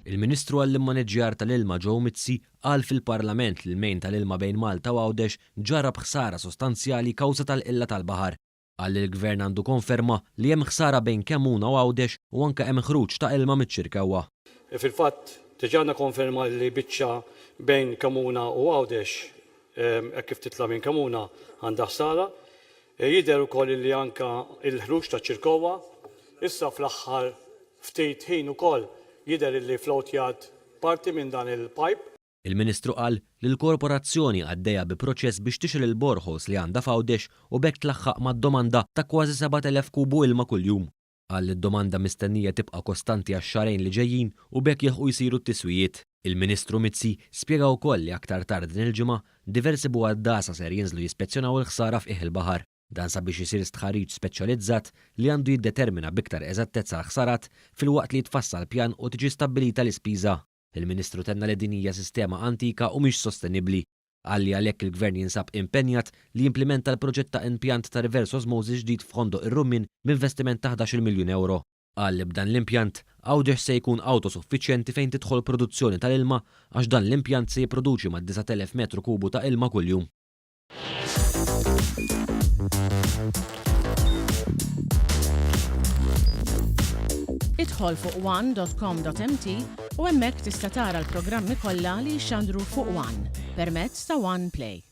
Il-Ministru għall-Immaniġġjar tal-Ilma Joe Mizzi qal fil-Parlament li l-main tal-ilma bejn Malta u Għawdex ġarrab ħsara sostanzjali kawża tal-qilla tal-baħar. Qal li l-Gvern għandu konferma li hemm ħsara bejn Kemmuna u Għawdex u anke hemm ħruġ ta' ilma miċ-Ċirkewwa. Fil-fatt, diġà għandna konferma li biċċa bejn Kemmuna u Għawdex, hekk kif titla' minn Kemmuna, għandha ħsara. Jidher ukoll li anke l-ħruġ taċ-Ċirkewwa, issa fl-aħħar ftit ħin ukoll jidher li flowtjat parti minn dan il-pipe. Il-Ministru qal li l-Korporazzjoni għaddejja bi proċess biex tixgħel il-boreholes li għandha f'Għawdex u b'hekk tlaħħaq mad-domanda ta' kważi 7,000 kubu ilma kuljum. Qal li d-domanda mistennija tibqa' kostanti għax-xahrejn li ġejjin u b'hekk jilħqu jsiru t-tiswijiet. Il-Ministru Mizzi spjega wkoll li aktar tard din il-ġimgħa, diversi bugħaddasa ser jinżlu jispezzjonaw il-ħsara f'qiegħ il-baħar. Dan sabiex isir stħarriġ speċjalizzat li għandu jiddetermina b'iktar eżattezza l-ħsarat filwaqt li jitfassal pjan u tiġi stabbilita l-ispiża. Il-Ministru tenna li din hija sistema antika u mhix sostenibbli. Qal li għalhekk il-Gvern jinsab impenjat li jimplimenta l-proġett ta' impjant ta' reverse osmosis ġdid f'Ħondoq ir-Rummien b'investiment ta' 11-il miljun ewro. Qal li b'dan l-impjant, Għawdex se jkun awtosuffiċjenti fejn tidħol produzzjoni tal-ilma għax dan l-impjant se jipproduċi mad-9,000 metru kubu ta' ilma kuljum. Idħol fuq one.com.mt u hemmhekk tista' tara l-programmi kollha li jixxandru fuq One permezz ta' One Play.